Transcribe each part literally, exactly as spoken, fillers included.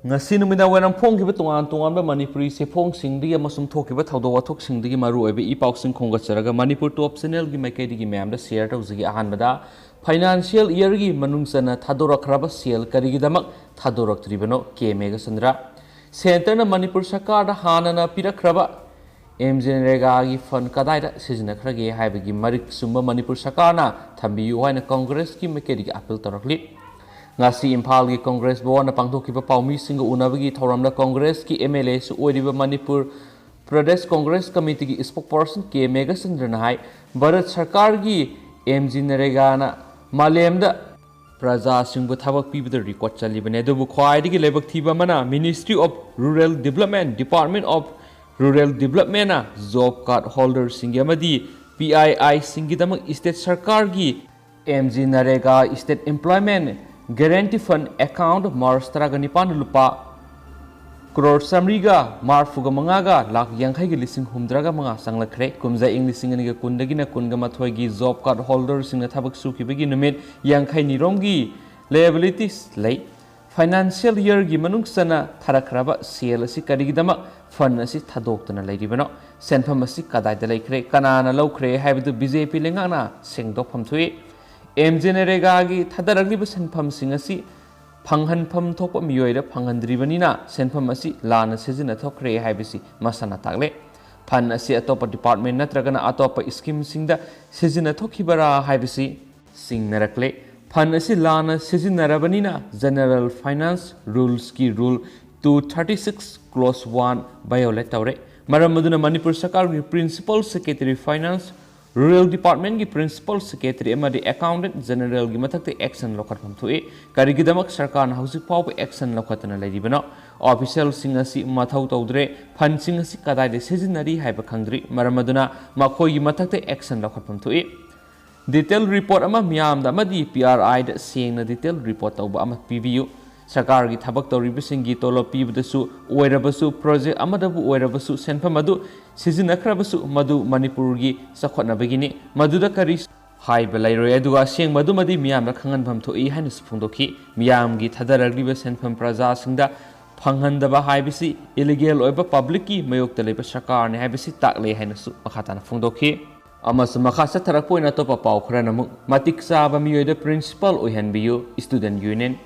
ꯉꯁꯤ ꯅꯨꯃꯤꯗꯥꯡ ꯋꯥꯏꯔꯝ ꯐꯣꯡꯈꯤꯕ ꯇꯣꯉꯥꯟ ꯇꯣꯉꯥꯟꯕ ꯃꯅꯤꯄꯨꯔꯤ ꯆꯦꯐꯣꯡꯁꯤꯡꯗꯒꯤ ꯑꯃꯁꯨꯡ ꯊꯣꯛꯈꯤꯕ ꯊꯧꯗꯣꯛ ꯋꯥꯊꯣꯛꯁꯤꯡꯗꯒꯤ ꯃꯔꯨꯑꯣꯏꯕ ꯏ ꯄꯥꯎꯁꯤꯡ ꯈꯣꯝꯒꯠꯆꯔꯒ ꯃꯅꯤꯄꯨꯔ ꯇꯣꯞ ꯆꯦꯅꯦꯜꯒꯤ ꯃꯥꯏꯀꯩꯗꯒꯤ ꯃꯌꯥꯝꯗ ꯁꯤꯌꯔ ꯇꯧꯖꯒꯦ꯫ ꯑꯍꯥꯟꯕꯗ ꯐꯥꯏꯅꯥꯟꯁꯤꯌꯦꯜ ꯏꯌꯔꯒꯤ ꯃꯅꯨꯡ ꯆꯟꯅ ꯊꯥꯗꯣꯔꯛꯈ꯭ꯔꯕ ꯁꯦꯜ ꯀꯔꯤꯒꯤꯗꯃꯛ ꯊꯥꯗꯣꯔꯛꯇ꯭ꯔꯤꯕꯅꯣ? ꯀꯦ ꯃꯦꯘꯆꯟꯗ꯭ꯔ꯫ ꯁꯦꯟꯇꯔꯅ ꯃꯅꯤꯄꯨꯔ ꯁꯔꯀꯥꯔꯗ ꯍꯥꯟꯅꯅ ꯄꯤꯔꯛꯈ꯭ꯔꯕ ꯑꯦꯝ ꯖꯤ ꯅꯔꯦꯒꯥꯒꯤ ꯐꯟ ꯀꯗꯥꯏꯗ ꯁꯤꯖꯤꯟꯅꯈ꯭ꯔꯒꯦ ꯍꯥꯏꯕꯒꯤ ꯃꯔꯤꯛ ꯆꯨꯝꯕ ꯃꯅꯤꯄꯨꯔ ꯁꯔꯀꯥꯔꯅ ꯊꯝꯕꯤꯌꯨ ꯍꯥꯏꯅ ꯀꯪꯒ꯭ꯔꯦꯁꯀꯤ ꯃꯥꯏꯀꯩꯗꯒꯤ ꯑꯄꯤꯜ ꯇꯧꯔꯛꯂꯤ꯫ ꯉꯁꯤ ꯏꯝꯐꯥꯜꯒꯤ ꯀꯪꯒ꯭ꯔꯦꯁ ꯚꯋꯟꯗ ꯄꯥꯡꯊꯣꯛꯈꯤꯕ ꯄꯥꯎꯃꯤꯁꯤꯡꯒ ꯎꯅꯕꯒꯤ ꯊꯧꯔꯝꯗ ꯀꯪꯒ꯭ꯔꯦꯁꯀꯤ ꯑꯦꯝ ꯑꯦꯜ ꯑꯦꯁꯨ ꯑꯣꯏꯔꯤꯕ ꯃꯅꯤꯄꯨꯔ ꯄ꯭ꯔꯗꯦꯁ ꯀꯪꯒ꯭ꯔꯦꯁ ꯀꯃꯤꯇꯤꯒꯤ ꯏꯁꯄꯣꯛꯄꯔꯁꯟ ꯀꯦ ꯃꯦꯘꯆꯟꯗ꯭ꯔꯅ ꯍꯥꯏ, ꯚꯥꯔꯠ ꯁꯔꯀꯥꯔꯒꯤ ꯑꯦꯝ ꯖꯤ ꯅꯔꯦꯒꯥꯅ ꯃꯥꯂꯦꯝꯗ ꯄ꯭ꯔꯖꯥꯁꯤꯡꯕꯨ ꯊꯕꯛ ꯄꯤꯕꯗ ꯔꯦꯀꯣꯔꯗ ꯆꯜꯂꯤꯕꯅꯤ꯫ ꯑꯗꯨꯕꯨ ꯈ꯭ꯋꯥꯏꯗꯒꯤ ꯂꯥꯏꯕꯛ ꯊꯤꯕ ꯑꯃꯅ Ministry of Rural Development, Department of Rural Developmentꯅ ꯖꯣꯕ ꯀꯥꯔꯗ ꯍꯣꯜꯗꯔꯁꯤꯡꯒꯤ ꯑꯃꯗꯤ ꯄꯤ ꯑꯥꯏ ꯑꯥꯏꯁꯤꯡꯒꯤꯗꯃꯛ ꯁ꯭ꯇꯦꯠ ꯁꯔꯀꯥꯔꯒꯤ M G NREGA state employment guarantee fund account March ꯇꯔꯥꯒ ꯅꯤꯄꯥꯟꯗ ꯂꯨꯄꯥ ꯀ꯭ꯔꯣꯔ ꯆꯥꯃꯔꯤꯒ ꯃꯔꯤꯐꯨꯒ ꯃꯉꯥꯒ ꯂꯥꯈ ꯌꯥꯡꯈꯩꯒ ꯂꯤꯁꯤꯡ ꯍꯨꯝꯗ꯭ꯔꯥꯒ ꯃꯉꯥ ꯆꯪꯂꯛꯈ꯭ꯔꯦ꯫ ꯀꯨꯝꯖꯥ ꯏꯪ ꯂꯤꯁꯤꯡ ꯑꯅꯤꯒ ꯀꯨꯟꯗꯒꯤꯅ ꯀꯨꯟꯒ ꯃꯥꯊꯣꯏꯒꯤ ꯖꯣꯕ ꯀꯥꯔꯗ ꯍꯣꯜꯗꯔꯁꯤꯡꯅ ꯊꯕꯛ ꯁꯨꯈꯤꯕꯒꯤ ꯅꯨꯃꯤꯠ ꯌꯥꯡꯈꯩꯅꯤꯔꯣꯝꯒꯤ ꯂꯦꯕꯤꯂꯤꯇꯤꯁ ꯂꯩ꯫ ꯐꯥꯏꯅꯥꯟꯁꯤꯌꯦꯜ ꯏꯌꯔꯒꯤ ꯃꯅꯨꯡ ꯆꯟꯅ ꯊꯥꯔꯛꯈ꯭ꯔꯕ ꯁꯦꯜ ꯑꯁꯤ ꯀꯔꯤꯒꯤꯗꯃꯛ ꯐꯟ ꯑꯁꯤ ꯊꯥꯗꯣꯛꯇꯨꯅ ꯂꯩꯔꯤꯕꯅꯣ? ꯁꯦꯟꯐꯝ ꯑꯁꯤ ꯀꯗꯥꯏꯗ ꯂꯩꯈ꯭ꯔꯦ? ꯀꯅꯥꯅ ꯂꯧꯈ꯭ꯔꯦ ꯍꯥꯏꯕꯗꯨ ꯕꯤ ꯖꯦ ꯄꯤ ꯂꯩꯉꯥꯛꯅ ꯁꯦꯡꯗꯣꯛꯐꯝ ꯊꯣꯛꯏ꯫ ꯑꯦꯝ ꯖꯤ ꯅꯔꯦꯒꯥꯒꯤ ꯊꯥꯗꯔꯛꯂꯤꯕ ꯁꯦꯟꯐꯝꯁꯤꯡ ꯑꯁꯤ ꯐꯪꯍꯟꯐꯝ ꯊꯣꯛꯄ ꯃꯤꯑꯣꯏꯗ ꯐꯪꯍꯟꯗ꯭ꯔꯤꯕꯅꯤꯅ ꯁꯦꯟꯐꯝ ꯑꯁꯤ ꯂꯥꯟꯅ ꯁꯤꯖꯤꯟꯅꯊꯣꯛꯈ꯭ꯔꯦ ꯍꯥꯏꯕꯁꯤ ꯃꯁꯥꯅ ꯇꯥꯛꯂꯦ꯫ ꯐꯟ ꯑꯁꯤ ꯑꯇꯣꯞꯄ ꯗꯤꯄꯥꯔꯠꯃꯦꯟ ꯅꯠꯇ꯭ꯔꯒꯅ ꯑꯇꯣꯞꯄ ꯁ꯭ꯀꯤꯝꯁꯤꯡꯗ ꯁꯤꯖꯤꯟꯅꯊꯣꯛꯈꯤꯕꯔꯥ ꯍꯥꯏꯕꯁꯤ ꯁꯤꯡꯅꯔꯛꯂꯦ꯫ ꯐꯟ ꯑꯁꯤ ꯂꯥꯟꯅ ꯁꯤꯖꯤꯟꯅꯔꯕꯅꯤꯅ ꯖꯦꯅꯔꯦꯜ ꯐꯥꯏꯅꯥꯟꯁ ꯔꯨꯜꯁꯀꯤ rule two thirty six clause one violate ꯇꯧꯔꯦ꯫ ꯃꯔꯝ ꯑꯗꯨꯅ ꯃꯅꯤꯄꯨꯔ ꯁꯔꯀꯥꯔꯒꯤ ꯄ꯭ꯔꯤꯟꯁꯤꯄꯜ ꯁꯦꯀ꯭ꯔꯦꯇꯔꯤ ꯐꯥꯏꯅꯥꯟꯁ, ꯔꯨꯔꯦꯜ ꯗꯤꯄꯥꯔꯠꯃꯦꯟꯒꯤ ꯄ꯭ꯔꯤꯟꯁꯤꯄꯜ ꯁꯦꯀ꯭ꯔꯦꯇꯔꯤ ꯑꯃꯗꯤ ꯑꯦꯀꯥꯎꯟꯇꯦꯟꯠ ꯖꯦꯅꯔꯦꯜꯒꯤ ꯃꯊꯛꯇ ꯑꯦꯛꯁꯟ ꯂꯧꯈꯠꯐꯝ ꯊꯣꯛꯏ꯫ ꯀꯔꯤꯒꯤꯗꯃꯛ ꯁꯔꯀꯥꯔꯅ ꯍꯧꯖꯤꯛ ꯐꯥꯎꯕ ꯑꯦꯛꯁꯟ ꯂꯧꯈꯠꯇꯅ ꯂꯩꯔꯤꯕꯅꯣ? ꯑꯣꯐꯤꯁꯤꯌꯦꯜꯁꯤꯡ ꯑꯁꯤ ꯃꯊꯧ ꯇꯧꯗ꯭ꯔꯦ, ꯐꯟꯁꯤꯡ ꯑꯁꯤ ꯀꯗꯥꯏꯗ ꯁꯤꯖꯤꯟꯅꯔꯤ ꯍꯥꯏꯕ ꯈꯪꯗ꯭ꯔꯤ꯫ ꯃꯔꯝ ꯑꯗꯨꯅ ꯃꯈꯣꯏꯒꯤ ꯃꯊꯛꯇ ꯑꯦꯛꯁꯟ ꯂꯧꯈꯠꯐꯝ ꯊꯣꯛꯏ꯫ ꯗꯤꯇꯦꯜ ꯔꯤꯄꯣꯔꯠ ꯑꯃ ꯃꯤꯌꯥꯝꯗ ꯑꯃꯗꯤ ꯄꯤ ꯑꯥꯔ ꯑꯥꯏꯗ ꯁꯦꯡꯅ ꯗꯤꯇꯦꯜ ꯔꯤꯄꯣꯔꯠ ꯇꯧꯕ ꯑꯃ ꯄꯤꯕꯤꯌꯨ꯫ ꯁꯔꯀꯥꯔꯒꯤ ꯊꯕꯛ ꯇꯧꯔꯤꯕꯁꯤꯡꯒꯤ ꯇꯣꯂꯣꯞ ꯄꯤꯕꯗꯁꯨ ꯑꯣꯏꯔꯕꯁꯨ, ꯄ꯭ꯔꯣꯖꯦꯛ ꯑꯃꯗꯕꯨ ꯑꯣꯏꯔꯕꯁꯨ, ꯁꯦꯟꯐꯝ ꯑꯗꯨ ꯁꯤꯖꯤꯟꯅꯈ꯭ꯔꯕꯁꯨ, ꯃꯗꯨ ꯃꯅꯤꯄꯨꯔꯒꯤ ꯆꯥꯎꯈꯠꯅꯕꯒꯤꯅꯤ꯫ ꯃꯗꯨꯗ ꯀꯔꯤ ꯍꯥꯏꯕ ꯂꯩꯔꯣꯏ꯫ ꯑꯗꯨꯒ ꯑꯁꯦꯡꯕ ꯑꯗꯨꯃꯗꯤ ꯃꯤꯌꯥꯝꯗ ꯈꯪꯍꯟꯐꯝ ꯊꯣꯛꯏ ꯍꯥꯏꯅꯁꯨ ꯐꯣꯡꯗꯣꯛꯈꯤ꯫ ꯃꯤꯌꯥꯝꯒꯤ ꯊꯥꯗꯔꯛꯂꯤꯕ ꯁꯦꯟꯐꯝ ꯄ꯭ꯔꯖꯥꯁꯤꯡꯗ ꯐꯪꯍꯟꯗꯕ ꯍꯥꯏꯕꯁꯤ ꯏꯂꯤꯒꯦꯜ ꯑꯣꯏꯕ ꯄꯕ꯭ꯂꯤꯛꯀꯤ ꯃꯥꯌꯣꯛꯇ ꯂꯩꯕ ꯁꯔꯀꯥꯔꯅꯤ ꯍꯥꯏꯕꯁꯤ ꯇꯥꯛꯂꯦ ꯍꯥꯏꯅꯁꯨ ꯃꯈꯥ ꯇꯥꯅ ꯐꯣꯡꯗꯣꯛꯈꯤ꯫ ꯑꯃꯁꯨꯡ ꯃꯈꯥ ꯆꯠꯊꯔꯛꯄ ꯑꯣꯏꯅ ꯑꯇꯣꯞꯄ ꯄꯥꯎ ꯈꯔꯅ ꯑꯃꯨꯛ ꯃꯇꯤꯛ ꯆꯥꯕ ꯃꯤꯑꯣꯏꯗ ꯄ꯭ꯔꯤꯟꯁꯤꯄꯥꯜ ꯑꯣꯏꯍꯟꯕꯤꯌꯨ, ꯁ꯭ꯇꯨꯗꯦꯟꯠ ꯌꯨꯅꯤꯌꯟ꯫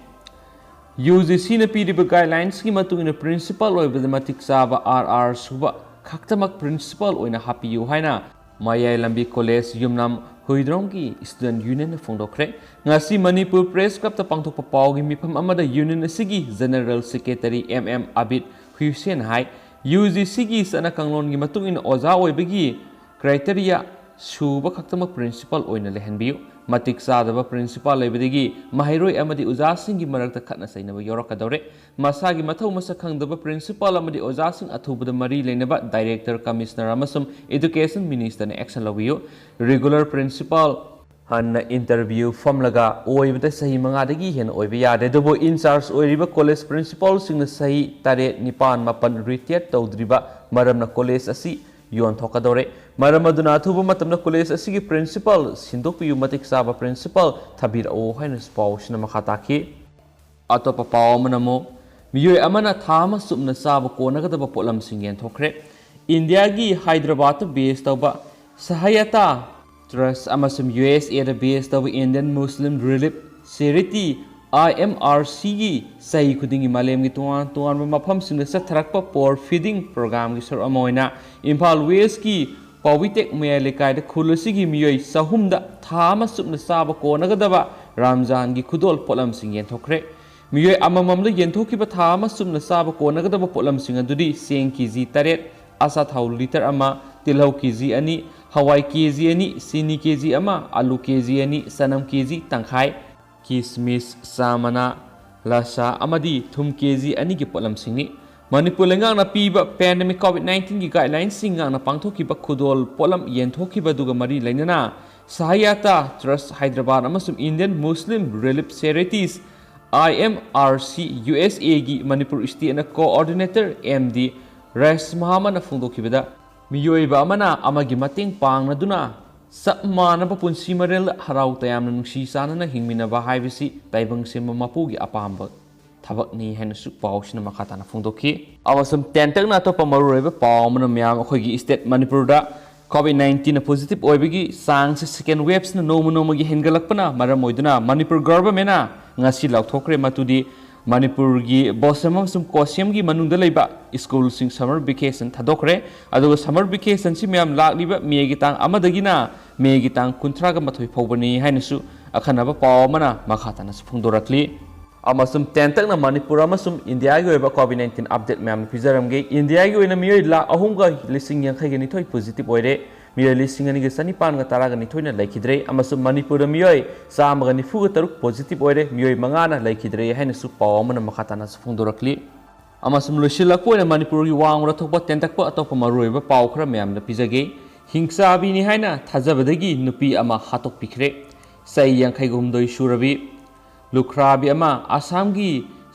ꯌꯨ ꯖꯤ ꯁꯤꯅ ꯄꯤꯔꯤꯕ ꯒꯥꯏꯗꯂꯥꯏꯟꯁꯀꯤ ꯃꯇꯨꯡ ꯏꯟꯅ ꯄ꯭ꯔꯤꯟꯁꯤꯄꯥꯜ ꯑꯣꯏꯕꯗ ꯃꯇꯤꯛ ꯆꯥꯕ ꯑꯥꯔ ꯑꯥꯔ ꯁꯨꯕ ꯈꯛꯇꯃꯛ ꯄ꯭ꯔꯤꯟꯁꯤꯄꯥꯜ ꯑꯣꯏꯅ ꯍꯥꯞꯄꯤꯌꯨ ꯍꯥꯏꯅ ꯃꯌꯥꯏ ꯂꯝꯕꯤ ꯀꯣꯂꯦꯖ ꯌꯨꯝꯅꯥꯝ ꯍꯨꯏꯗ꯭ꯔꯣꯝꯒꯤ ꯁ꯭ꯇꯨꯗꯦꯟꯠ ꯌꯨꯅꯤꯌꯟꯅ ꯐꯣꯡꯗꯣꯛꯈ꯭ꯔꯦ꯫ ꯉꯁꯤ ꯃꯅꯤꯄꯨꯔ ꯄ꯭ꯔꯦꯁ ꯀ꯭ꯂꯕꯇ ꯄꯥꯡꯊꯣꯛꯄ ꯄꯥꯎꯒꯤ ꯃꯤꯐꯝ ꯑꯃꯗ ꯌꯨꯅꯤꯌꯟ ꯑꯁꯤꯒꯤ general secretary M M Abid ꯍꯨꯏꯁꯦꯟ ꯍꯥꯏ, ꯌꯨ ꯖꯤ ꯁꯤꯒꯤ ꯆꯠꯅ ꯀꯥꯡꯂꯣꯟꯒꯤ ꯃꯇꯨꯡ ꯏꯟꯅ ꯑꯣꯖꯥ ꯑꯣꯏꯕꯒꯤ ꯀ꯭ꯔꯥꯏꯇꯦꯔꯤꯌꯥ ꯁꯨꯕ ꯈꯛꯇꯃꯛ ꯄ꯭ꯔꯤꯟꯁꯤꯄꯥꯜ ꯑꯣꯏꯅ ꯂꯩꯍꯟꯕꯤꯌꯨ꯫ ꯃꯇꯤꯛ ꯆꯥꯗꯕ ꯄ꯭ꯔꯤꯟꯁꯤꯄꯥꯜ ꯂꯩꯕꯗꯒꯤ ꯃꯍꯩꯔꯣꯏ ꯑꯃꯗꯤ ꯑꯣꯖꯥꯁꯤꯡꯒꯤ ꯃꯔꯛꯇ ꯈꯠꯅ ꯆꯩꯅꯕ ꯌꯥꯎꯔꯛꯀꯗꯧꯔꯦ꯫ ꯃꯁꯥꯒꯤ ꯃꯊꯧ ꯃꯁꯛ ꯈꯪꯗꯕ ꯄ꯭ꯔꯤꯟꯁꯤꯄꯥꯜ ꯑꯃꯗꯤ ꯑꯣꯖꯥꯁꯤꯡ ꯑꯊꯨꯕꯗ ꯃꯔꯤ ꯂꯩꯅꯕ ꯗꯥꯏꯔꯦꯛꯇꯔ, ꯀꯃꯤꯁꯅꯔ ꯑꯃꯁꯨꯡ ꯑꯦꯗꯨꯀꯦꯁꯟ ꯃꯤꯅꯤꯁꯇꯔꯅ ꯑꯦꯛꯁꯟ ꯂꯧꯕꯤꯌꯨ꯫ ꯔꯤꯒꯨꯂꯔ ꯄ꯭ꯔꯤꯟꯁꯤꯄꯥꯜ ꯍꯟꯅ ꯏꯟꯇꯔꯚ꯭ꯌꯨ ꯐꯝꯂꯒ ꯑꯣꯏꯕꯗ ꯆꯍꯤ ꯃꯉꯥꯗꯒꯤ ꯍꯦꯟꯅ ꯑꯣꯏꯕ ꯌꯥꯗꯦ꯫ ꯑꯗꯨꯕꯨ ꯏꯟꯆꯥꯔꯖ ꯑꯣꯏꯔꯤꯕ ꯀꯣꯂꯦꯖ ꯄ꯭ꯔꯤꯟꯁꯤꯄꯥꯜꯁꯤꯡꯅ ꯆꯍꯤ ꯇꯔꯦꯠ, ꯅꯤꯄꯥꯟ, ꯃꯥꯄꯟ ꯔꯤꯇꯥꯌꯔ ꯇꯧꯗ꯭ꯔꯤꯕ ꯃꯔꯝꯅ ꯀꯣꯂꯦꯖ ꯑꯁꯤ ꯌꯣꯟꯊꯣꯛꯀꯗꯧꯔꯦ꯫ ꯃꯔꯝ ꯑꯗꯨꯅ ꯑꯊꯨꯕ ꯃꯇꯝꯗ ꯀꯣꯂꯦꯖ ꯑꯁꯤꯒꯤ ꯄ꯭ꯔꯤꯟꯁꯤꯄꯥꯜ ꯁꯤꯟꯗꯣꯛꯄꯤꯌꯨ, ꯃꯇꯤꯛ ꯆꯥꯕ ꯄ꯭ꯔꯤꯟꯁꯤꯄꯥꯜ ꯊꯥꯕꯤꯔꯛꯎ ꯍꯥꯏꯅꯁꯨ ꯄꯥꯎ ꯑꯁꯤꯅ ꯃꯈꯥ ꯇꯥꯈꯤ꯫ ꯑꯇꯣꯞꯄ ꯄꯥꯎ ꯑꯃꯅ ꯑꯃꯨꯛ ꯃꯤꯑꯣꯏ ꯑꯃꯅ ꯊꯥ ꯑꯃ ꯆꯨꯞꯅ ꯆꯥꯕ ꯀꯣꯟꯅꯒꯗꯕ ꯄꯣꯠꯂꯝꯁꯤꯡ ꯌꯦꯟꯊꯣꯛꯈ꯭ꯔꯦ꯫ ꯏꯟꯗꯤꯌꯥꯒꯤ ꯍꯥꯏꯗ꯭ꯔꯕꯥꯗꯇ ꯕꯦꯁ ꯇꯧꯕ ꯁꯍꯥꯌꯇꯥ ꯇ꯭ꯔꯁ ꯑꯃꯁꯨꯡ ꯌꯨ ꯑꯦꯁ ꯑꯦꯗ ꯕꯦꯁ ꯇꯧꯕ ꯏꯟꯗꯤꯌꯟ ꯃꯨꯁꯂꯤꯝ ꯔꯤꯂꯤꯐ ꯆꯦꯔꯤꯇꯤ, ꯑꯥꯏ ꯑꯦꯝ ꯑꯥꯔ ꯁꯤꯒꯤ ꯆꯍꯤ ꯈꯨꯗꯤꯡꯒꯤ ꯃꯥꯂꯦꯝꯒꯤ ꯇꯣꯉꯥꯟ ꯇꯣꯉꯥꯟꯕ ꯃꯐꯝꯁꯤꯡꯗ ꯆꯠꯊꯔꯛꯄ ꯄꯣꯔ ꯐꯤꯗꯤꯡ ꯄ꯭ꯔꯣꯒ꯭ꯔꯥꯝꯒꯤ ꯁꯔꯨꯛ ꯑꯃ ꯑꯣꯏꯅ ꯏꯝꯐꯥꯜ ꯋꯦꯁꯀꯤ ꯄꯥꯎꯕꯤꯇꯦꯛ ꯃꯌꯥꯏ ꯂꯩꯀꯥꯏꯗ ꯈꯨꯜ ꯑꯁꯤꯒꯤ ꯃꯤꯑꯣꯏ ꯆꯍꯨꯝꯗ ꯊꯥ ꯑꯃ ꯆꯨꯞꯅ ꯆꯥꯕ ꯀꯣꯟꯅꯒꯗꯕ ꯔꯥꯝꯖꯥꯟꯒꯤ ꯈꯨꯗꯣꯜ ꯄꯣꯠꯂꯝꯁꯤꯡ ꯌꯦꯟꯊꯣꯛꯈ꯭ꯔꯦ꯫ ꯃꯤꯑꯣꯏ ꯑꯃꯃꯝꯗ ꯌꯦꯟꯊꯣꯛꯈꯤꯕ ꯊꯥ ꯑꯃ ꯆꯨꯞꯅ ꯆꯥꯕ ꯀꯣꯟꯅꯒꯗꯕ ꯄꯣꯠꯂꯝꯁꯤꯡ ꯑꯗꯨꯗꯤ ꯆꯦꯡ ꯀꯦ ꯖꯤ ꯇꯔꯦꯠ, ꯑꯆꯥꯊꯥꯎ ꯂꯤꯇꯔ ꯑꯃ, ꯇꯤꯜꯍꯧ ꯀꯦ ꯖꯤ ꯑꯅꯤ, ꯍꯋꯥꯏ ꯀꯦ ꯖꯤ ꯑꯅꯤ, ꯆꯤꯅꯤ ꯀꯦ ꯖꯤ ꯑꯃ, ꯑꯂꯨ ꯀꯦ ꯖꯤ ꯑꯅꯤ, ꯆꯅꯝ ꯀꯦ ꯖꯤ ꯇꯪꯈꯥꯏ, ꯀꯤꯁꯃꯤꯁ, ꯆꯥ ꯃꯅꯥ, ꯂꯁꯥ ꯑꯃꯗꯤ ꯊꯨꯝ ꯀꯦ ꯖꯤ ꯑꯅꯤꯒꯤ ꯄꯣꯠꯂꯝꯁꯤꯡꯅꯤ꯫ ꯃꯅꯤꯄꯨꯔ ꯂꯩꯉꯥꯛꯅ ꯄꯤꯕ ꯄꯦꯟꯗꯦꯃꯤꯛ ꯀꯣꯚꯤꯗ ꯅꯥꯏꯟꯇꯤꯟꯒꯤ ꯒꯥꯏꯗꯂꯥꯏꯟꯁꯤꯡ ꯉꯥꯛꯅ ꯄꯥꯡꯊꯣꯛꯈꯤꯕ ꯈꯨꯗꯣꯜ ꯄꯣꯠꯂꯝ ꯌꯦꯟꯊꯣꯛꯈꯤꯕ ꯑꯗꯨꯒ ꯃꯔꯤ ꯂꯩꯅꯅ ꯁꯍꯥꯌꯇꯥ ꯇ꯭ꯔꯁ ꯍꯥꯏꯗ꯭ꯔꯕꯥꯗ ꯑꯃꯁꯨꯡ Indian Muslim relief charities, I M R C, U S ꯑꯦꯒꯤ ꯃꯅꯤꯄꯨꯔ ꯁ꯭ꯇꯦꯠꯅ ꯀꯣꯑꯣꯔꯗꯤꯅꯦꯇꯔ ꯑꯦꯝ ꯗꯤ ꯔꯥꯏꯁ ꯃꯍꯥꯃꯟꯅ ꯐꯣꯡꯗꯣꯛꯈꯤꯕꯗ, ꯃꯤꯑꯣꯏꯕ ꯑꯃꯅ ꯑꯃꯒꯤ ꯃꯇꯦꯡ ꯄꯥꯡꯅꯗꯨꯅ ꯆꯞ ꯃꯥꯟꯅꯕ ꯄꯨꯟꯁꯤ ꯃꯔꯦꯜꯗ ꯍꯔꯥꯎ ꯇꯌꯥꯝꯅ ꯅꯨꯡꯁꯤ ꯆꯥꯟꯅꯅ ꯍꯤꯡꯃꯤꯟꯅꯕ ꯍꯥꯏꯕꯁꯤ ꯇꯥꯏꯕꯪ ꯁꯦꯝꯕ ꯃꯄꯨꯒꯤ ꯑꯄꯥꯝꯕ ꯊꯕꯛꯅꯤ ꯍꯥꯏꯅꯁꯨ ꯄꯥꯎꯁꯤꯅ ꯃꯈꯥ ꯇꯥꯅ ꯐꯣꯡꯗꯣꯛꯈꯤ꯫ ꯑꯃꯁꯨꯡ ꯇꯦꯟꯇꯛꯅ ꯑꯇꯣꯞꯄ ꯃꯔꯨꯑꯣꯏꯕ ꯄꯥꯎ ꯑꯃꯅ ꯃꯌꯥꯝ ꯑꯩꯈꯣꯏꯒꯤ state ꯃꯅꯤꯄꯨꯔꯗ COVID nineteen positive ꯑꯣꯏꯕꯒꯤ ꯆꯥꯡꯁꯤ second waveꯁꯤꯅ ꯅꯣꯡꯃ ꯅꯣꯡꯃꯒꯤ ꯍꯦꯟꯒꯠꯂꯛꯄꯅ ꯃꯔꯝ ꯑꯣꯏꯗꯨꯅ ꯃꯅꯤꯄꯨꯔ governmentꯅ ꯉꯁꯤ ꯂꯥꯎꯊꯣꯛꯈ꯭ꯔꯦ꯫ ꯃꯗꯨꯗꯤ ꯃꯅꯤꯄꯨꯔꯒꯤ ꯕꯣꯁꯦꯝ ꯑꯃꯁꯨꯡ ꯀꯣꯁꯦꯝꯒꯤ ꯃꯅꯨꯡꯗ ꯂꯩꯕ schoolꯁꯤꯡ summer vacation ꯊꯥꯗꯣꯛꯈ꯭ꯔꯦ꯫ ꯑꯗꯨꯒ summer vacationꯁꯤ ꯃꯌꯥꯝ ꯂꯥꯛꯂꯤꯕ ꯃꯦꯒꯤ ꯇꯥꯡ ꯑꯃꯗꯒꯤꯅ ꯃꯦꯒꯤ ꯇꯥꯡ ꯀꯨꯟꯊ꯭ꯔꯥꯒ ꯃꯥꯊꯣꯏ ꯐꯥꯎꯕꯅꯤ ꯍꯥꯏꯅꯁꯨ ꯑꯈꯟꯅꯕ ꯄꯥꯎ ꯑꯃꯅ ꯃꯈꯥ ꯇꯥꯅꯁꯨ ꯐꯣꯡꯗꯣꯔꯛꯂꯤ꯫ ꯑꯃꯁꯨꯡ ꯇꯦꯟꯇꯛꯅ ꯃꯅꯤꯄꯨꯔ ꯑꯃꯁꯨꯡ ꯏꯟꯗꯤꯌꯥꯒꯤ ꯑꯣꯏꯕ COVID nineteen update ꯃꯌꯥꯝ ꯄꯤꯖꯔꯝꯒꯦ꯫ ꯏꯟꯗꯤꯌꯥꯒꯤ ꯑꯣꯏꯅ ꯃꯤꯑꯣꯏ ꯂꯥꯈ ꯑꯍꯨꯝꯒ ꯂꯤꯁꯤꯡ ꯌꯥꯡꯈꯩꯒ ꯅꯤꯊꯣꯏ positive ꯑꯣꯏꯔꯦ꯫ ꯃꯤꯑꯣꯏ ꯂꯤꯁꯤꯡ ꯑꯅꯤꯒ ꯆꯅꯤꯄꯥꯟꯒ ꯇꯔꯥꯒ ꯅꯤꯊꯣꯏꯅ ꯂꯩꯈꯤꯗ꯭ꯔꯦ꯫ ꯑꯃꯁꯨꯡ ꯃꯅꯤꯄꯨꯔꯗ ꯃꯤꯑꯣꯏ ꯆꯥꯝꯃꯒ ꯅꯤꯐꯨꯒ ꯇꯔꯨꯛ positive ꯑꯣꯏꯔꯦ, ꯃꯤꯑꯣꯏ ꯃꯉꯥꯅ ꯂꯩꯈꯤꯗ꯭ꯔꯦ ꯍꯥꯏꯅꯁꯨ ꯄꯥꯎ ꯑꯃꯅ ꯃꯈꯥ ꯇꯥꯅꯁꯨ ꯐꯣꯡꯗꯣꯔꯛꯂꯤ꯫ ꯑꯃꯁꯨꯡ ꯂꯣꯏꯁꯤꯜꯂꯛꯄ ꯑꯣꯏꯅ ꯃꯅꯤꯄꯨꯔꯒꯤ ꯋꯥꯡꯃꯗ ꯊꯣꯛꯄ ꯇꯦꯟꯇꯛꯄ ꯑꯇꯣꯞꯄ ꯃꯔꯨꯑꯣꯏꯕ ꯄꯥꯎ ꯈꯔ ꯃꯌꯥꯝꯗ ꯄꯤꯖꯒꯦ꯫ ꯍꯤꯡꯆꯥꯕꯤꯅꯤ ꯍꯥꯏꯅ ꯊꯥꯖꯕꯗꯒꯤ ꯅꯨꯄꯤ ꯑꯃ ꯍꯥꯠꯇꯣꯛꯄꯤꯈ꯭ꯔꯦ꯫ ꯆꯍꯤ ꯌꯥꯡꯈꯩꯒ ꯍꯨꯝꯗꯣꯏ ꯁꯨꯔꯕꯤ ꯂꯨꯈ꯭ꯔꯥꯕꯤ ꯑꯃ ꯑꯁꯥꯝꯒꯤ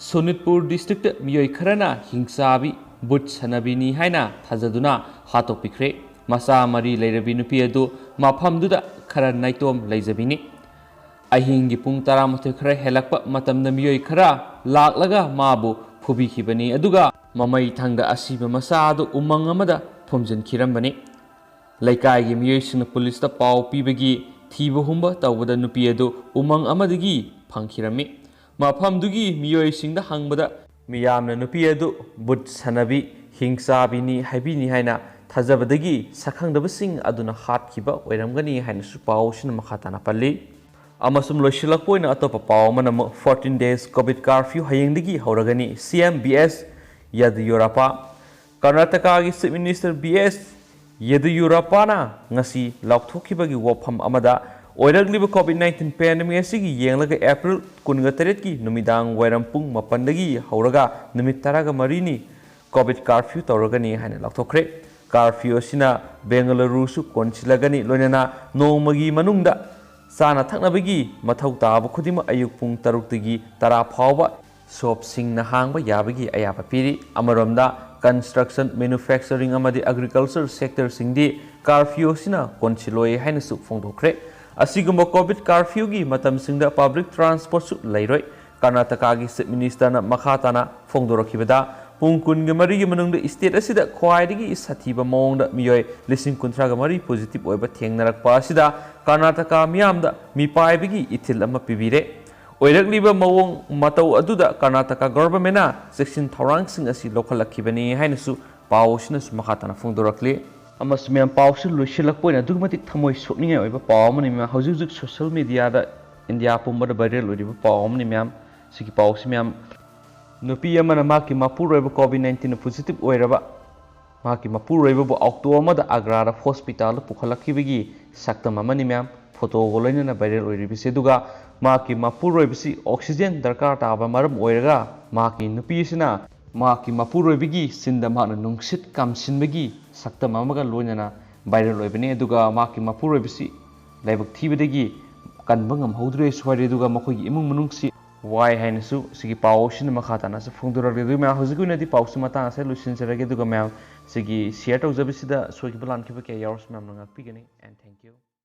ꯁꯣꯅꯤꯠꯄꯨꯔ districtꯇ ꯃꯤꯑꯣꯏ ꯈꯔꯅ ꯍꯤꯡꯆꯥꯕꯤ ꯚꯨꯠ ꯁꯥꯟꯅꯕꯤꯅꯤ ꯍꯥꯏꯅ ꯊꯥꯖꯗꯨꯅ ꯍꯥꯠꯇꯣꯛꯄꯤꯈ꯭ꯔꯦ꯫ ꯃꯆꯥ ꯃꯔꯤ ꯂꯩꯔꯕꯤ ꯅꯨꯄꯤ ꯑꯗꯨ ꯃꯐꯝꯗꯨꯗ ꯈꯔ ꯅꯥꯏꯇꯣꯝ ꯂꯩꯖꯕꯤꯅꯤ꯫ ꯑꯍꯤꯡꯒꯤ ꯄꯨꯡ ꯇꯔꯥꯃꯥꯊꯣꯏ ꯈꯔ ꯍꯦꯜꯂꯛꯄ ꯃꯇꯝꯗ ꯃꯤꯑꯣꯏ ꯈꯔ ꯂꯥꯛꯂꯒ ꯃꯥꯕꯨ ꯐꯨꯕꯤꯈꯤꯕꯅꯤ, ꯑꯗꯨꯒ ꯃꯃꯩ ꯊꯪꯗ ꯑꯁꯤꯕ ꯃꯆꯥ ꯑꯗꯨ ꯎꯃꯪ ꯑꯃꯗ ꯐꯨꯝꯖꯤꯟꯈꯤꯔꯝꯕꯅꯤ꯫ ꯂꯩꯀꯥꯏꯒꯤ ꯃꯤꯑꯣꯏꯁꯤꯡꯅ ꯄꯨꯂꯤꯁꯇ ꯄꯥꯎ ꯄꯤꯕꯒꯤ ꯊꯤꯕ ꯍꯨꯝꯕ ꯇꯧꯕꯗ ꯅꯨꯄꯤ ꯑꯗꯨ ꯎꯃꯪ ꯑꯃꯗꯒꯤ ꯐꯪꯈꯤꯔꯝꯃꯤ꯫ ꯃꯐꯝꯗꯨꯒꯤ ꯃꯤꯑꯣꯏꯁꯤꯡꯗ ꯍꯪꯕꯗ ꯃꯤꯌꯥꯝꯅ ꯅꯨꯄꯤ ꯑꯗꯨ ꯚꯨꯠ ꯁꯥꯟꯅꯕꯤ, ꯍꯤꯡꯆꯥꯕꯤꯅꯤ ꯍꯥꯏꯕꯤꯅꯤ ꯍꯥꯏꯅ ꯊꯥꯖꯕꯗꯒꯤ ꯁꯛꯈꯪꯗꯕꯁꯤꯡ ꯑꯗꯨꯅ ꯍꯥꯠꯈꯤꯕ ꯑꯣꯏꯔꯝꯒꯅꯤ ꯍꯥꯏꯅꯁꯨ ꯄꯥꯎꯁꯤꯅ ꯃꯈꯥ ꯇꯥꯅ ꯄꯜꯂꯤ꯫ ꯑꯃꯁꯨꯡ ꯂꯣꯏꯁꯤꯜꯂꯛꯄ ꯑꯣꯏꯅ ꯑꯇꯣꯞꯄ ꯄꯥꯎ ꯑꯃꯅ ꯑꯃꯨꯛ fourteen days COVID curfew ꯍꯌꯦꯡꯗꯒꯤ ꯍꯧꯔꯒꯅꯤ꯫ CM BS ꯌꯦꯗꯤꯌꯨꯔꯞꯄꯥ꯫ ꯀꯔꯅꯥꯇꯀꯥꯒꯤ Chief Minister BS ꯌꯦꯗꯤꯌꯨꯔꯞꯄꯥꯅ ꯉꯁꯤ ꯂꯥꯎꯊꯣꯛꯈꯤꯕꯒꯤ ꯋꯥꯐꯝ ꯑꯃꯗ ꯑꯣꯏꯔꯛꯂꯤꯕ COVID nineteen pandemic ꯑꯁꯤꯒꯤ ꯌꯦꯡꯂꯒ April ꯀꯨꯟꯒ ꯇꯔꯦꯠꯀꯤ ꯅꯨꯃꯤꯗꯥꯡ ꯋꯥꯏꯔꯝ ꯄꯨꯡ ꯃꯥꯄꯟꯗꯒꯤ ꯍꯧꯔꯒ ꯅꯨꯃꯤꯠ ꯇꯔꯥꯒ ꯃꯔꯤꯅꯤ COVID curfew ꯇꯧꯔꯒꯅꯤ ꯍꯥꯏꯅ ꯂꯥꯎꯊꯣꯛꯈ꯭ꯔꯦ꯫ Curfew ꯑꯁꯤꯅ ꯕꯦꯡꯒꯂꯨꯔꯨꯁꯨ ꯀꯣꯟꯁꯤꯜꯂꯒꯅꯤ, ꯂꯣꯏꯅꯅ ꯅꯣꯡꯃꯒꯤ ꯃꯅꯨꯡꯗ ꯆꯥꯅ ꯊꯛꯅꯕꯒꯤ ꯃꯊꯧ ꯇꯥꯕ ꯈꯨꯗꯤꯡꯃꯛ ꯑꯌꯨꯛ ꯄꯨꯡ ꯇꯔꯨꯛꯇꯒꯤ ꯇꯔꯥ ꯐꯥꯎꯕ shopꯁꯤꯡꯅ ꯍꯥꯡꯕ ꯌꯥꯕꯒꯤ ꯑꯌꯥꯕ ꯄꯤꯔꯤ꯫ ꯑꯃꯔꯣꯝꯗ construction, manufacturing ꯑꯃꯗꯤ agriculture sectorꯁꯤꯡꯗꯤ curfew ꯑꯁꯤꯅ ꯀꯣꯟꯁꯤꯜꯂꯣꯏ ꯍꯥꯏꯅꯁꯨ ꯐꯣꯡꯗꯣꯛꯈ꯭ꯔꯦ꯫ ꯑꯁꯤꯒꯨꯝꯕ COVID curfewꯒꯤ ꯃꯇꯝꯁꯤꯡꯗ public transportꯁꯨ ꯂꯩꯔꯣꯏ꯫ ꯀꯔꯅꯥꯇꯀꯥꯒꯤ ꯆꯤꯐ ꯃꯤꯅꯤꯁꯇꯔꯅ ꯃꯈꯥ ꯇꯥꯅ ꯐꯣꯡꯗꯣꯔꯛꯈꯤꯕꯗ, ꯄꯨꯡ ꯀꯨꯟꯒ ꯃꯔꯤꯒꯤ ꯃꯅꯨꯡꯗ ꯁ꯭ꯇꯦꯠ ꯑꯁꯤꯗ ꯈ꯭ꯋꯥꯏꯗꯒꯤ ꯁꯥꯊꯤꯕ ꯃꯑꯣꯡꯗ ꯃꯤꯑꯣꯏ ꯂꯤꯁꯤꯡ ꯀꯨꯟꯊ꯭ꯔꯥꯒ ꯃꯔꯤ ꯄꯣꯖꯤꯇꯤꯚ ꯑꯣꯏꯕ ꯊꯦꯡꯅꯔꯛꯄ ꯑꯁꯤꯗ ꯀꯔꯅꯥꯇꯀꯥ ꯃꯤꯌꯥꯝꯗ ꯃꯤꯄꯥꯏꯕꯒꯤ ꯏꯊꯤꯜ ꯑꯃ ꯄꯤꯕꯤꯔꯦ꯫ ꯑꯣꯏꯔꯛꯂꯤꯕ ꯃꯑꯣꯡ ꯃꯇꯧ ꯑꯗꯨꯗ ꯀꯔꯅꯥꯇꯀꯥ ꯒꯣꯚꯔꯟꯃꯦꯟꯠꯅ ꯆꯦꯛꯁꯤꯟ ꯊꯧꯔꯥꯡꯁꯤꯡ ꯑꯁꯤ ꯂꯧꯈꯠꯂꯛꯈꯤꯕꯅꯤ ꯍꯥꯏꯅꯁꯨ ꯄꯥꯎ ꯑꯁꯤꯅꯁꯨ ꯃꯈꯥ ꯇꯥꯅ ꯐꯣꯡꯗꯣꯔꯛꯂꯤ꯫ ꯑꯃꯁꯨꯡ ꯃꯌꯥꯝ, ꯄꯥꯎꯁꯤ ꯂꯣꯏꯁꯤꯜꯂꯛꯄ ꯑꯣꯏꯅ ꯑꯗꯨꯛꯀꯤ ꯃꯇꯤꯛ ꯊꯃꯣꯏ ꯁꯣꯛꯅꯤꯡꯉꯥꯏ ꯑꯣꯏꯕ ꯄꯥꯎ ꯑꯃꯅꯤ ꯃꯌꯥꯝ꯫ ꯍꯧꯖꯤꯛ ꯍꯧꯖꯤꯛ ꯁꯣꯁꯤꯌꯦꯜ ꯃꯦꯗꯤꯌꯥꯗ ꯏꯟꯗꯤꯌꯥ ꯄꯨꯝꯕꯗ ꯚꯥꯏꯔꯦꯜ ꯑꯣꯏꯔꯤꯕ ꯄꯥꯎ ꯑꯃꯅꯤ ꯃꯌꯥꯝ꯫ ꯁꯤꯒꯤ ꯄꯥꯎꯁꯤ ꯃꯌꯥꯝ, ꯅꯨꯄꯤ ꯑꯃꯅ ꯃꯍꯥꯛꯀꯤ ꯃꯄꯨꯔꯣꯏꯕ ꯀꯣꯚꯤꯗ ꯅꯥꯏꯟꯇꯤꯟ ꯄꯣꯖꯤꯇꯤꯚ ꯑꯣꯏꯔꯕ ꯃꯍꯥꯛꯀꯤ ꯃꯄꯨꯔꯣꯏꯕꯕꯨ ꯑꯣꯛꯇꯣ ꯑꯃꯗ ꯑꯒ꯭ꯔꯥꯗ ꯍꯣꯁꯄꯤꯇꯥꯜꯗ ꯄꯨꯈꯠꯂꯛꯈꯤꯕꯒꯤ ꯁꯛꯇꯝ ꯑꯃꯅꯤ ꯃꯌꯥꯝ, ꯐꯣꯇꯣꯒ ꯂꯣꯏꯅꯅ ꯚꯥꯏꯔꯦꯜ ꯑꯣꯏꯔꯤꯕꯁꯤ꯫ ꯑꯗꯨꯒ ꯃꯍꯥꯛꯀꯤ ꯃꯄꯨꯔꯣꯏꯕꯁꯤ ꯑꯣꯛꯁꯤꯖꯦꯟ ꯗꯔꯀꯥꯔ ꯇꯥꯕ ꯃꯔꯝ ꯑꯣꯏꯔꯒ ꯃꯍꯥꯛꯀꯤ ꯅꯨꯄꯤ ꯑꯁꯤꯅ ꯃꯍꯥꯛꯀꯤ ꯃꯄꯨꯔꯣꯏꯕꯒꯤ ꯆꯤꯟꯗ ꯃꯍꯥꯛꯅ ꯅꯨꯡꯁꯤꯠ ꯀꯥꯝꯁꯤꯟꯕꯒꯤ ꯁꯛꯇꯝ ꯑꯃꯒ ꯂꯣꯏꯅꯅ ꯚꯥꯏꯔꯦꯜ ꯑꯣꯏꯕꯅꯤ꯫ ꯑꯗꯨꯒ ꯃꯍꯥꯛꯀꯤ ꯃꯄꯨꯔꯣꯏꯕꯁꯤ ꯂꯥꯏꯕꯛ ꯊꯤꯕꯗꯒꯤ ꯀꯟꯕ ꯉꯝꯍꯧꯗ꯭ꯔꯦꯁꯨ ꯍꯥꯏꯔꯤ꯫ ꯑꯗꯨꯒ ꯃꯈꯣꯏꯒꯤ ꯏꯃꯨꯡ ꯃꯅꯨꯡꯁꯤ ꯋꯥꯏ ꯍꯥꯏꯅꯁꯨ ꯁꯤꯒꯤ ꯄꯥꯎ ꯑꯁꯤꯅ ꯃꯈꯥ ꯇꯥꯅꯁꯨ ꯐꯣꯡꯗꯣꯔꯛꯂꯤ꯫ ꯑꯗꯨ ꯃꯌꯥꯝ, ꯍꯧꯖꯤꯛꯀꯤ ꯑꯣꯏꯅꯗꯤ ꯄꯥꯎꯁꯤ ꯃꯇꯥꯡ ꯑꯁꯤꯗ ꯂꯣꯏꯁꯤꯟꯖꯔꯒꯦ꯫ ꯑꯗꯨꯒ ꯃꯌꯥꯝ, ꯁꯤꯒꯤ ꯁꯤꯌꯔ ꯇꯧꯖꯕꯁꯤꯗ ꯁꯣꯏꯈꯤꯕ ꯂꯥꯟꯈꯤꯕ ꯀꯌꯥ ꯌꯥꯎꯔꯁꯨ ꯃꯌꯥꯝꯅ ꯉꯥꯛꯄꯤꯒꯅꯤ꯫ And thank you꯫